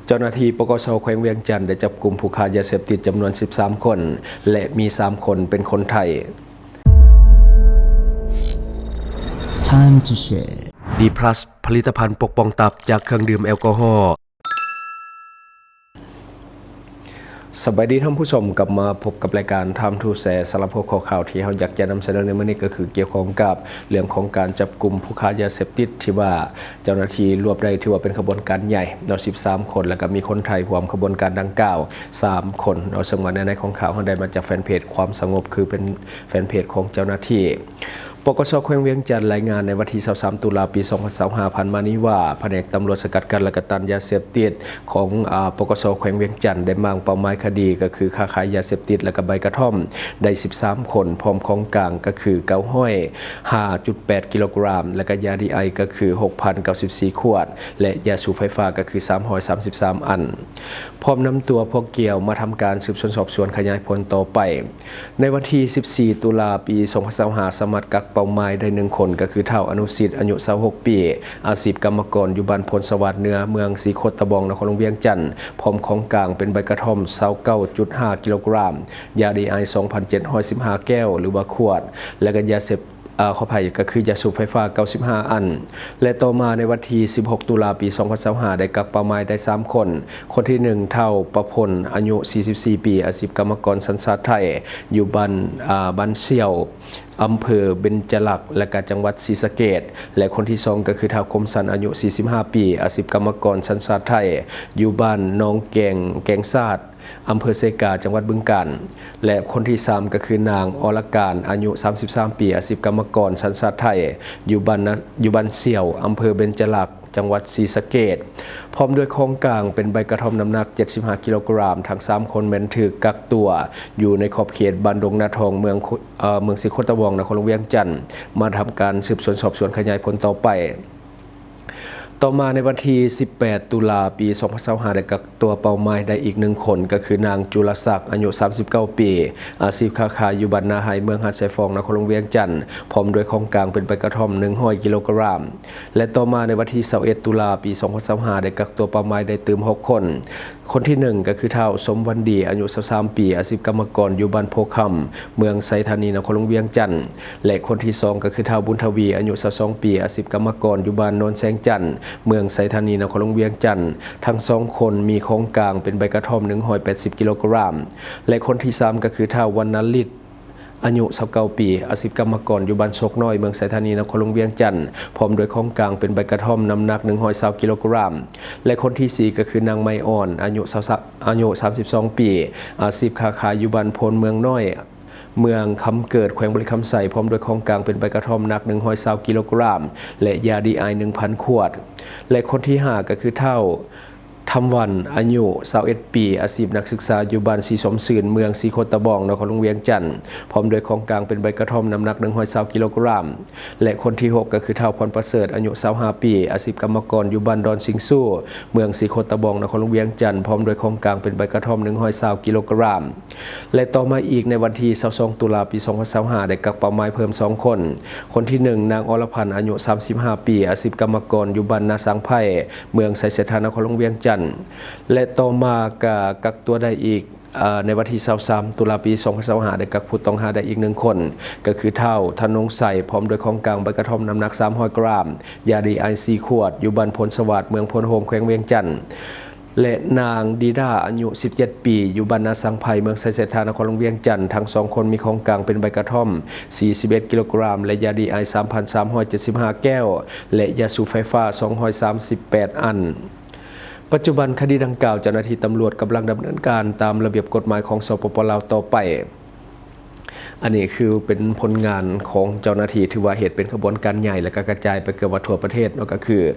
ເຈົ້າໜ້າທີ່ ປກສ ແຂວງວຽງຈັນ ໄດ້ຈັບກຸມຜູ້ຄ້າຢາເສບຕິດຈຳນວນສິບສາມຄົນ ແລະ ມີສາມຄົນເປັນຄົນໄທ. Time to Share ດີພລັສ ຜະລິດຕະພັນປົກປ້ອງຕັບຈາກເຄື່ອງດື່ມແອລກໍຮໍ. ສະບາຍດີທ່ານຜູ້ຊົມ, ກັບມາພົບກັບລາຍການ Time to Share ສຳລັບຫົວຂໍ້ຂ່າວທີ່ເຮົາຢາກຈະນຳສະເໜີໃນມື້ນີ້ ກໍຄືກ່ຽວຂ້ອງກັບເລື່ອງຂອງການຈັບກຸມຜູ້ຄ້າຢາເສບຕິດ ທີ່ວ່າເຈົ້າໜ້າທີ່ລວບໄດ້ ຖືວ່າເປັນຂະບວນການໃຫຍ່ເນາະ ສິບສາມຄົນ ແລ້ວກໍມີຄົນໄທຮ່ວມຂະບວນການດັ່ງກ່າວສາມຄົນເນາະ. ເຊິ່ງວ່າເນື້ອໃນຂອງຂ່າວເຮົາໄດ້ມາຈາກແຟນເພຈຄວາມສະຫງົບ ຄືເປັນແຟນເພຈຂອງເຈົ້າໜ້າທີ່ ປກສ ແຂວງວຽງຈັນ ລາຍງານໃນວັນທີຊາວສາມ ຕຸລາ ປີສອງພັນຊາວຫ້າ ຜ່ານມານີ້ວ່າ ພະແນກຕຳຫຼວດສະກັດກັ້ນ ແລະ ກະຕ້ານຢາເສບຕິດ ຂອງ ອາ ປກສ ແຂວງວຽງຈັນ ໄດ້ມ້າງເປົ້າໝາຍຄະດີ ກໍຄືຄ້າຂາຍຢາເສບຕິດ ແລະ ກະໃບກະທ່ອມ ໄດ້ສິບສາມຄົນ, ພ້ອມຂອງກາງກໍຄືເກົ້າຮ້ອຍຫ້າຈຸດແປດກິໂລກຣາມ ແລະ ກະຢາດີໄອ ກໍຄືຫົກພັນເກົ້າສິບສີ່ຂວດ ແລະ ຢາສູບໄຟຟ້າ ກໍຄືສາມຮ້ອຍສາມສິບສາມອັນ, ພ້ອມນຳຕົວພວກກ່ຽວມາທຳການສືບສວນສອບສວນຂະຫຍາຍຜົນຕໍ່ໄປ. ໃນວັນທີສິບສີ່ ຕຸລາ ປີສອງພັນຊາວຫ້າ ສາມາດກັກເປົ້າໝາຍໄດ້ໜຶ່ງຄົນ ກໍຄືທ້າວ ອະນຸສິດ ອາຍຸຊາວຫົກປີ, ອາຊີບກຳມະກອນ ຢູ່ບ້ານໂພນສະຫວັດເໜືອ ເມືອງສີໂຄດຕະບອງ ນະຄອນຫຼວງວຽງຈັນ, ພ້ອມຂອງກາງເປັນໃບກະທ່ອມ ຊາວເກົ້າຈຸດຫ້າກິໂລກຣາມ, ຢາດີໄອ ສອງພັນເຈັດຮ້ອຍສິບຫ້າແກ້ວ ຫຼືວ່າຂວດ ແລະ ກໍຢາເສບ ອາ ຂໍອະໄພ ກໍຄືຢາສູບໄຟຟ້າ ເກົ້າສິບຫ້າອັນ. ແລະ ຕໍ່ມາໃນວັນທີສິບຫົກ ຕຸລາ ປີສອງພັນຊາວຫ້າ ໄດ້ກັກເປົ້າໝາຍໄດ້ສາມຄົນ. ຄົນທີໜຶ່ງ ທ້າວ ປະພົນ ອາຍຸສີ່ສິບສີ່ປີ, ອາຊີບກຳມະກອນ ສັນຊາດໄທ, ຢູ່ບ້ານ ອາ ບ້ານສ່ຽວ, ອຳເພີເບັນຈະລັກ ແລະ ກະຈັງຫວັດສີສະເກດ ແລະ ຄົນທີສອງ ກໍຄືທ້າວ ຄົມສັນ ອາຍຸສີ່ສິບຫ້າປີ, ອາຊີບກຳມະກອນ ສັນຊາດໄທ, ຢູ່ບ້ານໜອງແກງ ແກງຊາດ, ອຳເພີເຊກາ, ຈັງຫວັດບຶງການ ແລະ ຄົນທີສາມ ກໍຄືນາງ ອລະການ ອາຍຸສາມສິບສາມປີ, ອາຊີບກຳມະກອນ ສັນຊາດໄທ, ຢູ່ບ້ານນະ ຢູ່ບ້ານສ່ຽວ, ອຳເພີເບັນຈະລັກ, ຈັງຫວັດສີສະເກດ, ພ້ອມດ້ວຍຂອງກາງເປັນໃບກະທ່ອມນ້ຳໜັກເຈັດສິບຫ້າກິໂລກຣາມ. ທັງສາມຄົນແມ່ນຖືກກັກຕົວຢູ່ໃນຂອບເຂດບ້ານດົງນາທອງ ເມືອງ ເອີ ເມືອງສີໂຄດຕະບອງ ນະຄອນຫຼວງວຽງຈັນ, ມາທຳການສືບສວນສອບສວນຂະຫຍາຍຜົນຕໍ່ໄປ. ຕໍ່ມາໃນວັນທີສິບແປດ ຕຸລາ ປີສອງພັນຊາວຫ້າ ໄດ້ກັກຕົວເປົ້າໝາຍໄດ້ອີກໜຶ່ງຄົນ ກໍຄືນາງ ຈຸລະສັກ ອາຍຸສາມສິບເກົ້າປີ, ອາຊີບຄ້າຂາຍຢູ່ບ້ານນາໄຮ ເມືອງຫາດຊາຍຟອງ ນະຄອນຫຼວງວຽງຈັນ, ພ້ອມດ້ວຍຂອງກາງເປັນໃບກະທ່ອມໜຶ່ງຮ້ອຍກິໂລກຣາມ. ແລະ ຕໍ່ມາໃນວັນທີຊາວເອັດ ຕຸລາ ປີສອງພັນຊາວຫ້າ ໄດ້ກັກຕົວເປົ້າໝາຍໄດ້ຕື່ມຫົກຄົນ. ຄົນທີໜຶ່ງ ກໍຄືທ້າວ ສົມວັນດີ ອາຍຸຊາວສາມປີ, ອາຊີບກຳມະກອນຢູ່ບ້ານໂພຄຳ ເມືອງໄຊທານີ ນະຄອນຫຼວງວຽງຈັນ ແລະ ຄົນທີສອງ ກໍຄືທ້າວ ບຸນທະວີ ອາຍຸຊາວສອງປີ, ອາຊີບກຳມະກອນຢູ່ບ້ານໂນນແສງຈັນ ເມືອງໄຊທານີ ນະຄອນຫຼວງວຽງຈັນ. ທັງສອງຄົນມີຂອງກາງເປັນໃບກະທ່ອມໜຶ່ງຮ້ອຍແປດສິບກິໂລກຣາມ ແລະ ຄົນທີສາມ ກໍຄືທ້າວ ວັນນະລິດ ອາຍຸຊາວເກົ້າປີ, ອາຊີບກຳມະກອນຢູ່ບ້ານໂຊກນ້ອຍ ເມືອງໄຊທານີ ນະຄອນຫຼວງວຽງຈັນ, ພ້ອມດ້ວຍຂອງກາງເປັນໃບກະທ່ອມນ້ຳໜັກໜຶ່ງຮ້ອຍຊາວກິໂລກຣາມ ແລະ ຄົນທີສີ່ ກໍຄືນາງ ໄມອ່ອນ ອາຍຸຊາວ ອາຍຸສາມສິບສອງປີ, ອາຊີບຄ້າຂາຍຢູ່ບ້ານໂພນເມືອງນ້ອຍ ເມືອງຄຳເກີດ ແຂວງບໍລິຄຳໄຊ, ພ້ອມດ້ວຍຂອງກາງເປັນໃບກະທ່ອມໜັກໜຶ່ງຮ້ອຍຊາວກິໂລກຣາມ ແລະ ຢາດີໄອ ໜຶ່ງພັນຂວດ ແລະ ຄົນທີຫ້າ ກໍຄືທ້າວ ທຳວັນ ອາຍຸຊາວເອັດປີ, ອາຊີບນັກສຶກສາຢູ່ບ້ານສີສົມຊື່ນ ເມືອງສີໂຄດຕະບອງ ນະຄອນຫຼວງວຽງຈັນ, ພ້ອມດ້ວຍຂອງກາງເປັນໃບກະທ່ອມນ້ຳໜັກໜຶ່ງຮ້ອຍຊາວກິໂລກຣາມ ແລະ ຄົນທີຫົກ ກໍຄືທ້າວ ພອນປະເສີດ ອາຍຸຊາວຫ້າປີ, ອາຊີບກຳມະກອນຢູ່ບ້ານດອນຊິງຊູ່ ເມືອງສີໂຄດຕະບອງ ນະຄອນຫຼວງວຽງຈັນ, ພ້ອມດ້ວຍຂອງກາງເປັນໃບກະທ່ອມໜຶ່ງຮ້ອຍຊາວກິໂລກຣາມ. ແລະ ຕໍ່ມາອີກໃນວັນທີຊາວສອງ ຕຸລາ ປີສອງພັນຊາວຫ້າ ໄດ້ກັກເປົ້າໝາຍເພີ່ມສອງຄົນ. ຄົນທີໜຶ່ງ ນາງ ອລະພັນ ອາຍຸສາມສິບຫ້າປີ, ອາຊີບກຳມະກອນຢູ່ບ້ານນາສາງໄພ ເມືອງໄຊເສດຖາ ນະຄອນຫຼວງວຽງຈັນ ແລະ ຕໍ່ມາກະກັກຕົວໄດ້ອີກ ເອີ ໃນວັນທີຊາວສາມ ຕຸລາ ປີສອງພັນຊາວຫ້າ ໄດ້ກັກຜູ້ຕ້ອງຫາໄດ້ອີກໜຶ່ງຄົນ ກໍຄືທ້າວ ທະນົງໄຊ ພ້ອມດ້ວຍຂອງກາງໃບກະທ່ອມນ້ຳໜັກສາມຮ້ອຍກຣາມ, ຢາດີໄອ ສີ່ຂວດ ຢູ່ບ້ານໂພນສະຫວາດ ເມືອງໂພນໂຮງ ແຂວງວຽງຈັນ ແລະ ນາງ ດີດາ ອາຍຸສິບເຈັດປີ ຢູ່ບ້ານນາສັງໄພ ເມືອງໄຊເສດຖາ ນະຄອນຫຼວງວຽງຈັນ. ທັງສອງຄົນມີຂອງກາງເປັນໃບກະທ່ອມສີ່ສິບເອັດກິໂລກຣາມ ແລະ ຢາດີໄອ ສາມພັນສາມຮ້ອຍເຈັດສິບຫ້າແກ້ວ ແລະ ຢາສູບໄຟຟ້າສອງຮ້ອຍສາມສິບແປດອັນ. ປັດຈຸບັນຄະດີດັ່ງກ່າວ ເຈົ້າໜ້າທີ່ຕຳຫຼວດກຳລັງດຳເນີນການຕາມລະບຽບກົດໝາຍຂອງ ສປປ ລາວ ຕໍ່ໄປ. ອັນນີ້ຄືເປັນຜົນງານຂອງເຈົ້າໜ້າທີ່ ຖືວ່າເຮັດເປັນຂະບວນການໃຫຍ່ ແລະ ກະກະຈາຍໄປເກືອບວ່າທົ່ວປະເທດເນາະ, ກໍຄື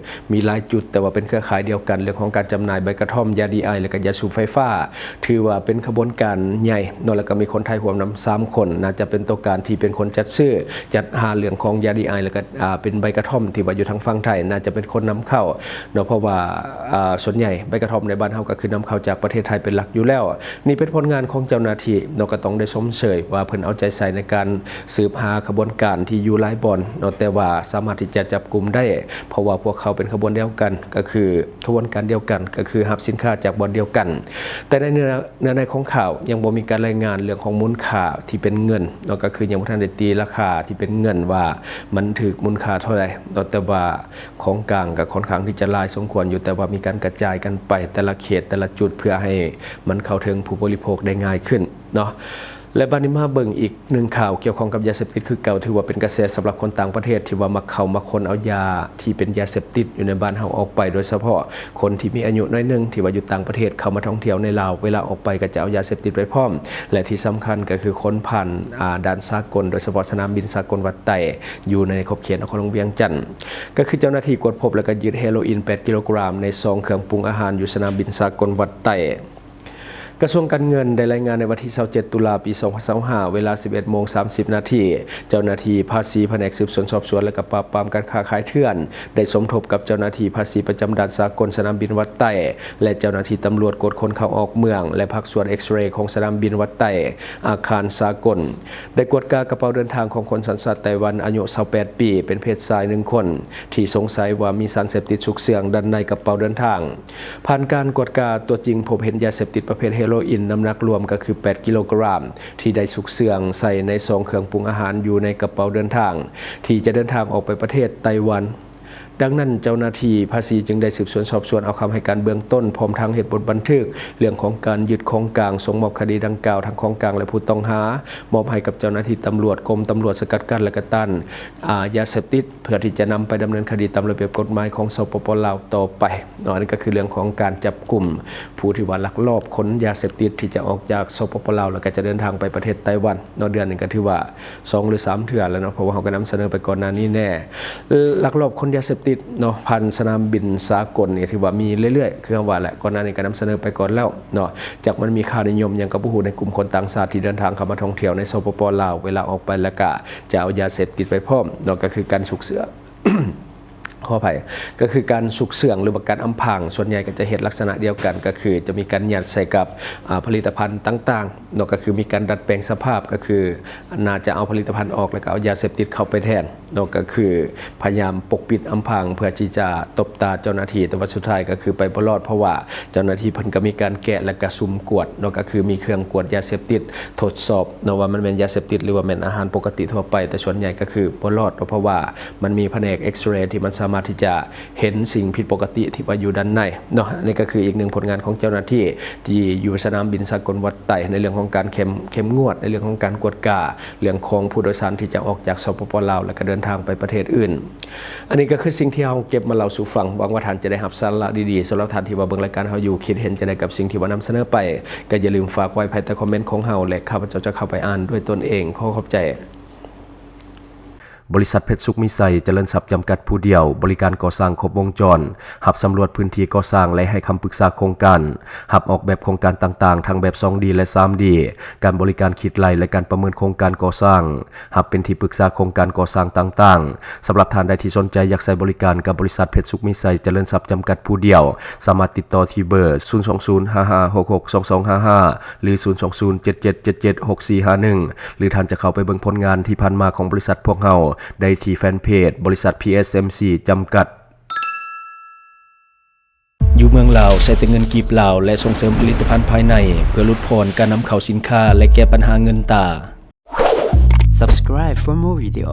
ມີຫຼາຍຈຸດ ແຕ່ວ່າເປັນເຄືອຂ່າຍດຽວກັນ ເລື່ອງຂອງການຈຳໜ່າຍໃບກະທ່ອມ, ຢາດີໄອ ແລະ ກະຢາສູບໄຟຟ້າ. ຖືວ່າເປັນຂະບວນການໃຫຍ່ເນາະ ແລ້ວກໍມີຄົນໄທຮ່ວມນຳສາມຄົນ, ໜ້າຈະເປັນຕົວການທີ່ເປັນຄົນຈັດຊື້ ຈັດຫາເລື່ອງຂອງຢາດີໄອ ແລ້ວກໍ ອາ ເປັນໃບກະທ່ອມທີ່ວ່າຢູ່ທາງຝັ່ງໄທ ໜ້າຈະເປັນຄົນນຳເຂົ້າເນາະ, ເພາະວ່າ ອາ ສ່ວນໃຫຍ່ໃບກະທ່ອມໃນບ້ານເຮົາກໍຄືນຳເຂົ້າຈາກປະເທດໄທເປັນຫຼັກຢູ່ແລ້ວ. ນີ້ເປັນຜົນງານຂອງເຈົ້າໜ້າທີ່ເນາະ, ກໍຕ້ອງໄດ້ຊົມເຊີຍວ່າເພິ່ນເອົາໃຈ ໃຊ້ໃນການສືບຫາຂະບວນການທີ່ຢູ່ຫຼາຍບ່ອນເນາະ, ແຕ່ວ່າສາມາດທີ່ຈະຈັບກຸມໄດ້ ເພາະວ່າພວກເຂົາເປັນຂະບວນດຽວກັນ ກໍຄືຂະບວນການດຽວກັນ ກໍຄືຮັບສິນຄ້າຈາກບ່ອນດຽວກັນ. ແຕ່ໃນເນື້ອ ເນື້ອໃນຂອງຂ່າວຍັງບໍ່ມີການລາຍງານເລື່ອງຂອງມູນຄ່າທີ່ເປັນເງິນເນາະ, ກໍຄືຍັງບໍ່ທັນໄດ້ຕີລາຄາທີ່ເປັນເງິນວ່າມັນຖືກມູນຄ່າເທົ່າໃດເນາະ, ແຕ່ວ່າຂອງກາງກໍຄ່ອນຂ້າງທີ່ຈະຫຼາຍສົມຄວນຢູ່, ແຕ່ວ່າມີການກະຈາຍກັນໄປແຕ່ລະເຂດແຕ່ລະຈຸດ ເພື່ອໃຫ້ມັນເຂົ້າເຖິງຜູ້ບໍລິໂພກໄດ້ງ່າຍຂຶ້ນເນາະ. ແລະ ບາດນີ້ມາເບິ່ງອີກໜຶ່ງຂ່າວກ່ຽວຂ້ອງກັບຢາເສບຕິດຄືເກົ່າ, ຖືວ່າເປັນກະແສສຳລັບຄົນຕ່າງປະເທດທີ່ວ່າມັກເຂົ້າມາຄົ້ນເອົາຢາທີ່ເປັນຢາເສບຕິດຢູ່ໃນບ້ານເຮົາອອກໄປ, ໂດຍສະເພາະ ຄົນທີ່ມີອາຍຸໜ້ອຍໜຶ່ງທີ່ວ່າຢູ່ຕ່າງປະເທດເຂົ້າມາທ່ອງທ່ຽວໃນລາວ, ເວລາອອກໄປກໍຈະເອົາຢາເສບຕິດໄປພ້ອມ ແລະ ທີ່ສຳຄັນກໍຄືຂົນຜ່ານ ອ່າ ດ່ານສາກົນ, ໂດຍສະເພາະສະໜາມບິນສາກົນວັດໄຕ ຢູ່ໃນຂອບເຂດນະຄອນຫຼວງວຽງຈັນ. ກໍຄືເຈົ້າໜ້າທີ່ກວດພົບ ແລະ ກໍຍຶດເຮໂຣອິນແປດກິໂລກຣາມໃນຊອງເຄື່ອງປຸງອາຫານຢູ່ສະໜາມບິນສາກົນວັດໄຕ. ກະຊວງການເງິນໄດ້ລາຍງານໃນວັນທີຊາວເຈັດ ຕຸລາ ປີສອງພັນຊາວຫ້າ ເວລາສິບເອັດໂມງສາມສິບນາທີ, ເຈົ້າໜ້າທີ່ພາສີ ພະແນກສືບສວນສອບສວນ ແລະ ກະປາບປາມການຄ້າຂາຍເຖື່ອນ ໄດ້ສົມທົບກັບເຈົ້າໜ້າທີ່ພາສີປະຈຳດ່ານສາກົນສະໜາມບິນວັດໄຕ ແລະ ເຈົ້າໜ້າທີ່ຕຳຫຼວດກວດຄົນເຂົ້າອອກເມືອງ ແລະ ພາກສ່ວນເອັກສເຣຂອງສະໜາມບິນວັດໄຕ ອາຄານສາກົນ ໄດ້ກວດກາກະເປົາເດີນທາງຂອງຄົນສັນຊາດໄຕ້ຫວັນ ອາຍຸຊາວແປດປີ ເປັນເພດຊາຍໜຶ່ງຄົນ ທີ່ສົງໄສວ່າມີສານເສບຕິດຊຸກເຊື່ອງດ້ານໃນກະເປົາເດີນທາງ. ຜ່ານການກວດກາຕົວຈິງ ພົບເຫັນຢາເສບຕິດປະເພດເຮໂຣອິນ ນ້ຳໜັກລວມກໍຄືແປດກິໂລກຣາມ ທີ່ໄດ້ຊຸກເຊື່ອງໃສ່ໃນຊອງເຄື່ອງປຸງອາຫານຢູ່ໃນກະເປົາເດີນທາງ ທີ່ຈະເດີນທາງອອກໄປປະເທດໄຕ້ຫວັນ. ດັ່ງນັ້ນ ເຈົ້າໜ້າທີ່ພາສີຈຶ່ງໄດ້ສືບສວນສອບສວນເອົາຄຳໃຫ້ການເບື້ອງຕົ້ນ ພ້ອມທັງເຮັດບົດບັນທຶກເລື່ອງຂອງການຍຶດຂອງກາງ, ສົ່ງມອບຄະດີດັ່ງກ່າວ ທັງຂອງກາງ ແລະ ຜູ້ຕ້ອງຫາ ມອບໃຫ້ກັບເຈົ້າໜ້າທີ່ຕຳຫຼວດ ກົມຕຳຫຼວດສະກັດກັ້ນ ແລະ ກະຕ້ານ ອາ ຢາເສບຕິດ ເພື່ອທີ່ຈະນຳໄປດຳເນີນຄະດີຕາມລະບຽບກົດໝາຍຂອງ ສປປ ລາວ ຕໍ່ໄປເນາະ. ອັນນີ້ກໍຄືເລື່ອງຂອງການຈັບກຸມຜູ້ທີ່ວ່າລັກລອບຂົນຢາເສບຕິດທີ່ຈະອອກຈາກ ສປປ ລາວ ແລ້ວກໍຈະເດີນທາງໄປປະເທດໄຕ້ຫວັນເນາະ. ເດືອນນີ້ກໍຖືວ່າສອງຫຼືສາມເທື່ອແລ້ວເນາະ, ເພາະວ່າເຮົາກໍນຳສະເໜີໄປກ່ອນໜ້ານີ້ແນ່. ລັກລອບຂົນຢາເສບຕິດເນາະ ຜ່ານສະໜາມບິນສາກົນນີ້ ຖືວ່າມີເລື້ອຍໆ ຄືເຮົາວ່າແຫຼະ, ກ່ອນໜ້ານີ້ກໍນຳສະເໜີໄປກ່ອນແລ້ວເນາະ. ຈັກມັນມີຄ່ານິຍົມຫຍັງກໍບໍ່ຮູ້ ໃນກຸ່ມຄົນຕ່າງຊາດທີ່ເດີນທາງເຂົ້າມາທ່ອງທ່ຽວໃນ ສປປ ລາວ ເວລາອອກໄປ ແລ້ວກໍຈະເອົາຢາເສບຕິດໄປພ້ອມເນາະ, ກໍຄືການຊຸກເຊື່ອງ ຂໍອະໄພ ກໍຄືການຊຸກເຊື່ອງ ຫຼືວ່າການອຳພາງ, ສ່ວນໃຫຍ່ກໍຈະເຮັດລັກສະນະດຽວກັນ, ກໍຄືຈະມີການຍັດໃສ່ກັບ ອາ ຜະລິດຕະພັນຕ່າງໆເນາະ, ກໍຄືມີການດັດແປງສະພາບ, ກໍຄືໜ້າຈະເອົາຜະລິດຕະພັນອອກ ແລ້ວກໍເອົາຢາເສບຕິດເຂົ້າໄປແທນເນາະ, ກໍຄືພະຍາຍາມປົກປິດອຳພາງ ເພື່ອທີ່ຈະຕົບຕາເຈົ້າໜ້າທີ່, ແຕ່ວ່າສຸດທ້າຍກໍຄືໄປບໍ່ລອດ, ເພາະວ່າເຈົ້າໜ້າທີ່ເພິ່ນກໍມີການແກະ ແລ້ວກໍສຸ່ມກວດເນາະ, ກໍຄືມີເຄື່ອງກວດຢາເສບຕິດ ທົດສອບເນາະ ວ່າມັນແມ່ນຢາເສບຕິດ ຫຼືວ່າແມ່ນອາຫານປົກກະຕິທົ່ວໄປ, ແຕ່ສ່ວນໃຫຍ່ກໍຄືບໍ່ລອດເນາະ, ເພາະວ່າ ມັນມີພະແນກເອັກສະເຣທີ່ມັນສາມາດທີ່ຈະເຫັນສິ່ງຜິດປົກກະຕິທີ່ວ່າຢູ່ດ້ານໃນເນາະ. ອັນນີ້ກໍຄືອີກໜຶ່ງຜົນງານຂອງເຈົ້າໜ້າທີ່ ທີ່ຢູ່ສະໜາມບິນສາກົນວັດໄຕ ໃນເລື່ອງຂອງການເຂັ້ມ ເຂັ້ມງວດ ໃນເລື່ອງຂອງການກວດກາ ເລື່ອງຂອງຜູ້ໂດຍສານທີ່ຈະອອກຈາກ ສປປ ລາວ ແລ້ວກໍເດີນທາງໄປປະເທດອື່ນ. ອັນນີ້ກໍຄືສິ່ງທີ່ເຮົາເກັບມາເລົ່າສູ່ຟັງ, ຫວັງວ່າທ່ານຈະໄດ້ຮັບສາລະດີໆ. ສຳລັບທ່ານທີ່ວ່າເບິ່ງລາຍການເຮົາຢູ່ ຄິດເຫັນຈັ່ງໃດກັບສິ່ງທີ່ວ່ານຳສະເໜີໄປ ກໍຢ່າລືມຝາກໄວ້ພາຍໃຕ້ຄອມເມັນຂອງເຮົາ ແລະ ຂ້າພະເຈົ້າຈະເຂົ້າໄປອ່ານດ້ວຍຕົນເອງ. ຂໍຂອບໃຈ. ບໍລິສັດເພັດສຸກມີໄຊຈະເລີນຊັບຈຳກັດຜູ້ດຽວ, ບໍລິການກໍ່ສ້າງຄົບວົງຈອນ, ຮັບສຳຫຼວດພື້ນທີ່ກໍ່ສ້າງ ແລະ ໃຫ້ຄຳປຶກສາໂຄງການ, ຮັບອອກແບບໂຄງການຕ່າງໆ ທັງແບບສອງດີ ແລະ ສາມດີ, ການບໍລິການຄິດໄລ່ ແລະ ການປະເມີນໂຄງການກໍ່ສ້າງ, ຮັບເປັນທີ່ປຶກສາໂຄງການກໍ່ສ້າງຕ່າງໆ. ສຳລັບທ່ານໃດທີ່ສົນໃຈຢາກໃຊ້ບໍລິການກັບບໍລິສັດເພັດສຸກມີໄຊຈະເລີນຊັບຈຳກັດຜູ້ດຽວ, ສາມາດຕິດຕໍ່ທີ່ເບີ ສູນສອງສູນ ຫ້າຫ້າຫົກຫົກສອງສອງຫ້າຫ້າ ຫຼື ສູນສອງສູນ ເຈັດເຈັດເຈັດເຈັດ ຫົກສີ່ຫ້າໜຶ່ງ ຫຼື ທ່ານຈະເຂົ້າໄປເບິ່ງຜົນງານທີ່ຜ່ານມາຂອງບໍລິສັດພວກເຮົາໄດ້ທີ່ແຟນເພຈ ບໍລິສັດ ພີເອັສເອັມຊີ ຈຳກັດ. ຢູ່ເມືອງລາວ ໃຊ້ແຕ່ເງິນກີບລາວ ແລະ ສົ່ງເສີມຜະລິດຕະພັນພາຍໃນ ເພື່ອຫຼຸດຜ່ອນການນຳເຂົ້າສິນຄ້າ ແລະ ແກ້ບັນຫາເງິນຕາ. Subscribe for more video.